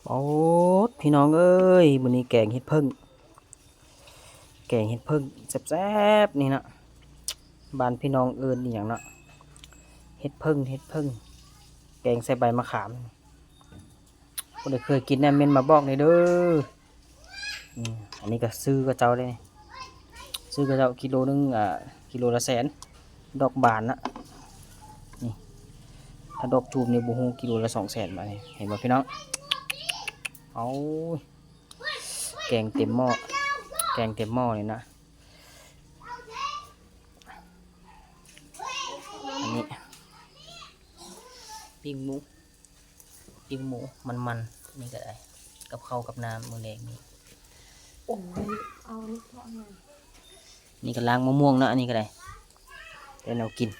ໂອ້ ພີ່ນ້ອງເອີຍ ມື້ນີ້ແກງເຫັດເຜິ້ງ ແກງເຫັດເຜິ້ງແຊບໆ ນີ້ເນາະ. ບ້ານພີ່ນ້ອງເອີ້ນອີ່ຫຍັງເນາະ? ເຫັດເຜິ້ງ ເຫັດເຜິ້ງ ແກງໃສ່ໃບມະຂາມ. ຜູ້ໃດເຄີຍກິນແດ່ ເມັ້ນມາບອກແດ່ເດີ. ອືມ ອັນນີ້ກໍຊື້ກັບເຈົ້າເດ້ ຊື້ກັບເຈົ້າກິໂລໜຶ່ງ ອ່າ ກິໂລລະແສນ ດອກບານນະ. ນີ້ ຖ້າດອກຈູມນີ້ບໍ່ຮູ້ກິໂລລະສອງແສນບາດນີ້ ເຫັນບໍ່ພີ່ນ້ອງ? ເອົາ ແກງເຕັມໝໍ້ ແກງເຕັມໝໍ້ນີ້ນະ. ອັນນີ້ ປີ້ງໝູ ປີ້ງໝູມັນໆ ນີ້ກໍໄດ້ ກັບເຂົ້າກັບນ້ຳມື້ແລງນີ້. ໂອ້ຍ ເອົາອັນນີ້ເພາະຫຍັງ? ນີ້ກໍລ້າງມະມ່ວງເນາະ ອັນນີ້ກໍໄດ້ ແຕ່ແນວກິນ.